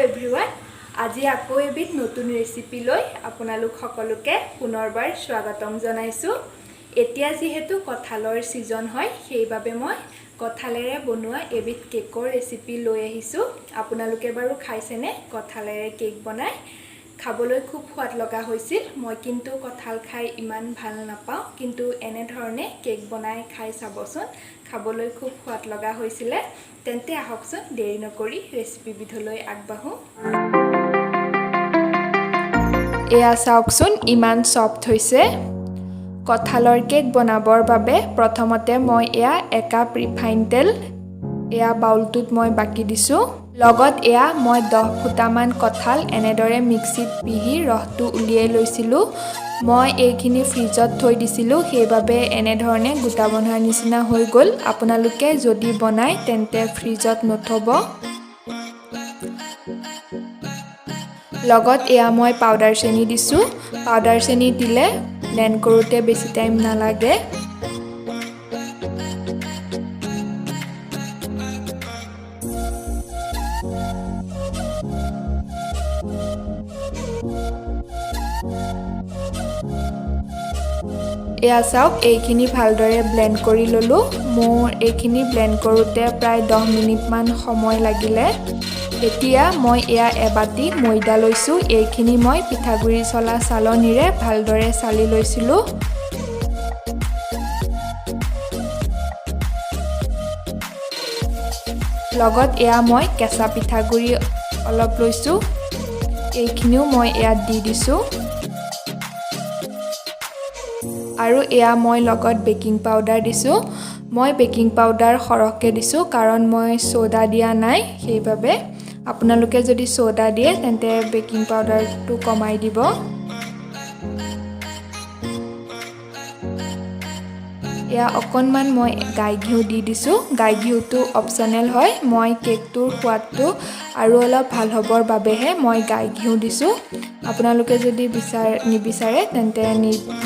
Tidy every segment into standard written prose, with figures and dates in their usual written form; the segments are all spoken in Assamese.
এভৰিৱান, আজি আকৌ এবিধ নতুন ৰেচিপি লৈ আপোনালোক সকলোকে পুনৰবাৰ স্বাগতম জনাইছোঁ। এতিয়া যিহেতু কঁঠালৰ ছিজন হয়, সেইবাবে মই কঁঠালেৰে বনোৱা এবিধ কেকৰ ৰেচিপি লৈ আহিছোঁ। আপোনালোকে বাৰু খাইছেনে কঁঠালেৰে কেক বনাই? খাবলৈ খুব সোৱাদ লগা হৈছিল। মই কিন্তু কঁঠাল খাই ইমান ভাল নাপাওঁ, কিন্তু এনেধৰণে কেক বনাই খাই চাবচোন, খাবলৈ খুব সোৱাদ লগা হৈছিলে। তেন্তে আহকচোন, দেৰি নকৰি ৰেচিপিবিধলৈ আগবাঢ়োঁ। এয়া চাওকচোন, ইমান ছফ্ট হৈছে। কঁঠালৰ কেক বনাবৰ বাবে প্ৰথমতে মই এয়া একাপ ৰিফাইন তেল এয়া বাউলটোত মই বাকি দিছোঁ। লগত এয়া মই 10 ফুটামান কঁঠাল এনেদৰে মিক্সিত পিহি ৰসটো উলিয়াই লৈছিলোঁ। মই এইখিনি ফ্ৰিজত থৈ দিছিলোঁ, সেইবাবে এনেধৰণে গোটা বন্ধাৰ নিচিনা হৈ গ'ল। আপোনালোকে যদি বনায়, তেন্তে ফ্ৰিজত নথ'ব। লগত এয়া মই পাউডাৰ চেনি দিছোঁ। পাউডাৰ চেনি দিলে ব্লেণ্ড কৰোঁতে বেছি টাইম নালাগে। এয়া চাওক, এইখিনি ভালদৰে ব্লেণ্ড কৰি ল'লোঁ। মোৰ এইখিনি ব্লেণ্ড কৰোঁতে প্ৰায় 10 মিনিটমান সময় লাগিলে। এতিয়া মই এয়া এবাতি ময়দা লৈছোঁ। এইখিনি মই পিঠাগুড়ি চলা চালনীৰে ভালদৰে চালি লৈছিলোঁ। লগত এয়া মই কেঁচা পিঠাগুড়ি অলপ লৈছোঁ। এইখিনিও মই ইয়াত দি দিছোঁ। আৰু এয়া মই লগত বেকিং পাউডাৰ দিছোঁ। মই বেকিং পাউডাৰ সৰহকৈ দিছোঁ, কাৰণ মই চ'ডা দিয়া নাই সেইবাবে। আপোনালোকে যদি চ'ডা দিয়ে, তেন্তে বেকিং পাউডাৰটো কমাই দিব। এয়া অকণমান মই গাই ঘিউ দি দিছোঁ। গাই ঘিউটো অপশ্যনেল হয়। মই কেকটোৰ সোৱাদটো আৰু অলপ ভাল হ'বৰ বাবেহে মই গাই ঘিউ দিছোঁ। আপোনালোকে যদি নিবিচাৰে, তেন্তে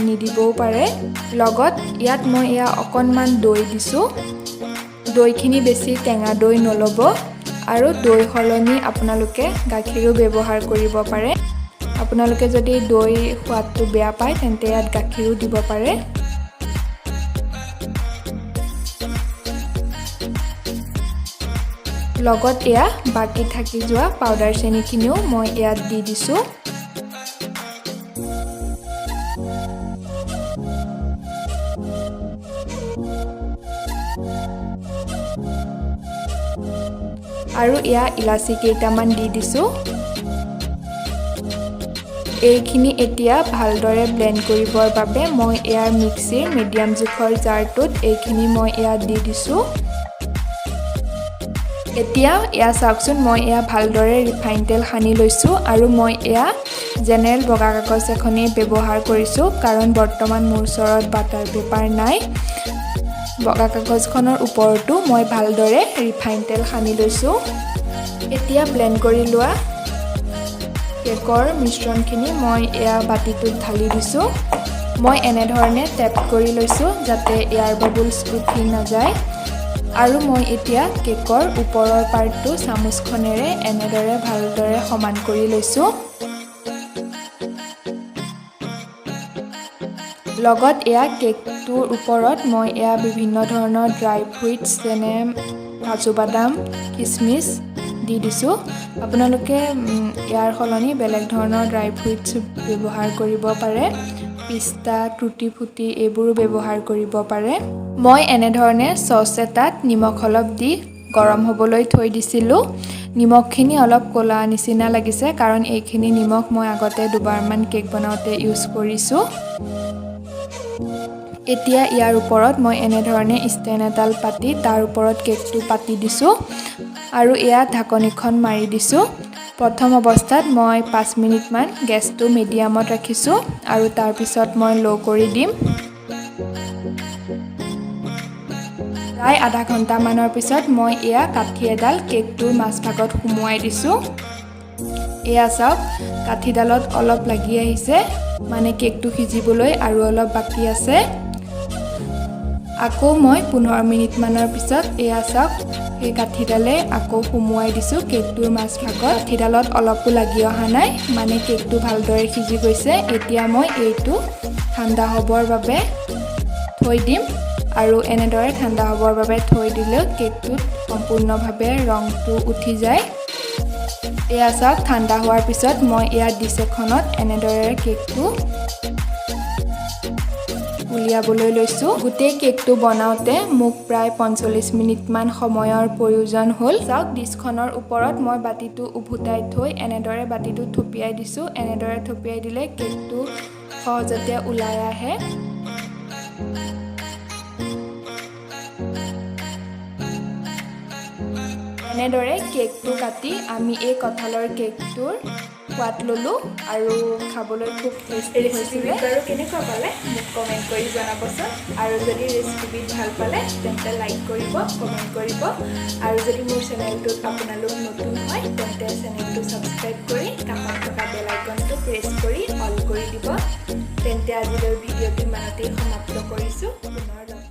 নিদিবও পাৰে। লগত ইয়াত মই এয়া অকণমান দৈ দিছোঁ। দৈখিনি বেছি টেঙা দৈ নল'ব আৰু দৈ সলনি আপোনালোকে গাখীৰো ব্যৱহাৰ কৰিব পাৰে। আপোনালোকে যদি দৈ সোৱাদটো বেয়া পায়, তেন্তে ইয়াত গাখীৰো দিব পাৰে। লগত এয়া বাকী থাকি যোৱা পাউডাৰ চেনিখিনিও মই ইয়াত দি দিছোঁ। আৰু এয়া ইলাচি কেইটামান দি দিছোঁ। এইখিনি এতিয়া ভালদৰে ব্লেণ্ড কৰিবৰ বাবে মই ইয়াৰ মিক্সিৰ মিডিয়াম জোখৰ জাৰটোত এইখিনি মই ইয়াত দি দিছোঁ। এতিয়া এয়া চাওকচোন, মই এয়া ভালদৰে ৰিফাইন তেল সানি লৈছোঁ আৰু মই এয়া জেনেৰেল বগা কাগজ এখনেই ব্যৱহাৰ কৰিছোঁ, কাৰণ বৰ্তমান মোৰ ওচৰত বাটাৰ পেপাৰ নাই। বগা কাগজখনৰ ওপৰতো মই ভালদৰে ৰিফাইন তেল সানি লৈছোঁ। এতিয়া ব্লেণ্ড কৰি লোৱা কেকৰ মিশ্ৰণখিনি মই এয়া বাতিটোত ঢালি দিছোঁ। মই এনেধৰণে টেপ কৰি লৈছোঁ, যাতে এয়াৰ বাবুলছ উঠি নাযায়। আৰু মই এতিয়া কেকৰ ওপৰৰ পাৰ্টটো চামুচখনেৰে এনেদৰে ভালদৰে সমান কৰি লৈছোঁ। লগত এয়া কেকটোৰ ওপৰত মই এয়া বিভিন্ন ধৰণৰ ড্ৰাই ফ্ৰুইটছ, যেনে কাজু বাদাম, খিচমিচ দি দিছোঁ। আপোনালোকে ইয়াৰ সলনি বেলেগ ধৰণৰ ড্ৰাই ফ্ৰুইটছ ব্যৱহাৰ কৰিব পাৰে। পিস্তা, টুটি ফুটি এইবোৰো ব্যৱহাৰ কৰিব পাৰে। মই এনেধৰণে চচ এটাত নিমখ অলপ দি গৰম হ'বলৈ থৈ দিছিলোঁ। নিমখখিনি অলপ ক'লা নিচিনা লাগিছে, কাৰণ এইখিনি নিমখ মই আগতে দুবাৰমান কেক বনাওঁতে ইউজ কৰিছোঁ। এতিয়া ইয়াৰ ওপৰত মই এনেধৰণে ষ্টেণ্ড এডাল পাতি তাৰ ওপৰত কেকটো পাতি দিছোঁ আৰু এয়া ঢাকনিখন মাৰি দিছোঁ। প্ৰথম অৱস্থাত মই 5 মিনিটমান গেছটো মিডিয়ামত ৰাখিছোঁ আৰু তাৰপিছত মই ল' কৰি দিম। প্ৰায় আধা ঘণ্টামানৰ পিছত মই এয়া কাঠি এডাল কেকটোৰ মাজভাগত সুমুৱাই দিছোঁ। এয়া চাওক, কাঠিডালত অলপ লাগি আহিছে, মানে কেকটো সিজিবলৈ আৰু অলপ বাকী আছে। আকৌ মই 15 মিনিটমানৰ পিছত এয়া চাওক, সেই কাঠিডালে আকৌ সুমুৱাই দিছোঁ কেকটোৰ মাজভাগত। কাঠিডালত অলপো লাগি অহা নাই, মানে কেকটো ভালদৰে সিজি গৈছে। এতিয়া মই এইটো ঠাণ্ডা হ'বৰ বাবে থৈ দিম আৰু এনেদৰে ঠাণ্ডা হ'বৰ বাবে থৈ দিলেও কেকটোত সম্পূৰ্ণভাৱে ৰংটো উঠি যায়। এয়া চাওক, ঠাণ্ডা হোৱাৰ পিছত মই এয়া ডিছ এখনত এনেদৰে কেকটো উলিয়াবলৈ লৈছোঁ। গোটেই কেকটো বনাওঁতে মোক প্ৰায় 45 মিনিটমান সময়ৰ প্ৰয়োজন হ'ল। চাওক, ডিছখনৰ ওপৰত মই বাতিটো উভতাই থৈ এনেদৰে বাতিটো থপিয়াই দিছোঁ। এনেদৰে থপিয়াই দিলে কেকটো সহজতে ওলাই আহে। এনেদৰে কেকটো কাটি আমি এই কঁঠালৰ কেকটোৰ সোৱাদ ল'লোঁ আৰু খাবলৈ খুব টেষ্টি হৈছিলে। আৰু কেনেকুৱা পালে মোক কমেণ্ট কৰি জনাবচোন। আৰু যদি ৰেচিপিবিধ ভাল পালে, তেন্তে লাইক কৰিব, কমেণ্ট কৰিব। আৰু যদি মোৰ চেনেলটোত আপোনালোক নতুন হয়, তেন্তে চেনেলটো ছাবস্ক্ৰাইব কৰি কাষত থকা বেল আইকনটো প্ৰেছ কৰি অল কৰি দিব। তেন্তে আজিলৈ ভিডিঅ'টো ইমানতেই সমাপ্ত কৰিছোঁ। পুনৰ লগ